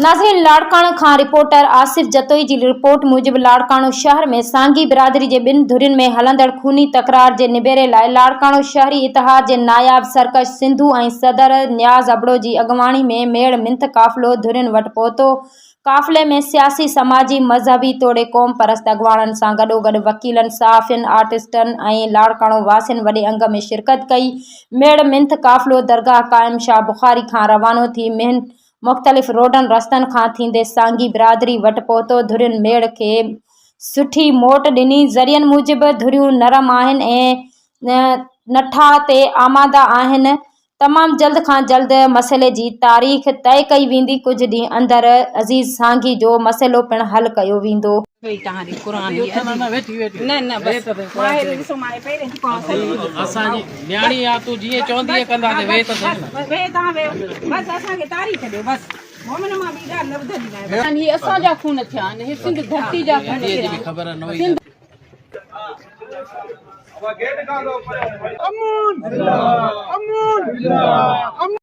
ناظرين لاڙڪاڻو کان رپورٽر آصف جتوئي جي رپورٽ موجب لاڙڪاڻو شهر ۾ سانگي برادري جي ٻن ڌرين ۾ هلندڙ خوني تڪرار جي نبيري لاء لاڙڪاڻو شهري اتحاد جي ناياب سرڪش سنڌو ۽ صدر نياز ابڙو جي اڳواڻي ۾ ميڙ منٿ قافلو ڌرين وٽ پهتو قافلي ۾ سياسي سماجي مذهبي توڙي قوم پرست اڳواڻن سان گڏوگڏ وڪيلن صحافين آرٽسٽن ۽ لاڙڪاڻو واسين وڏي انگ ۾ شرڪت ڪئي ميڙ منٿ قافلو درگاهه قائم شاهه بخاري کان روانو ٿي مهن مختلف روڊن رستن کان ٿيندي سانگي برادري وٽ پهتو، ڌرين ميڙ کي سٺي موٽ ڏني، ذريعن موجب ڌريون نرم آهن ۽ نٺاهه تي آماده آهن، تمام جلد کان جلد مسئلي جي تاريخ طئي ڪئي ويندي، ڪجهه ڏينهن اندر عزيز سانگي جو مسئلو پڻ حل ڪيو ويندو.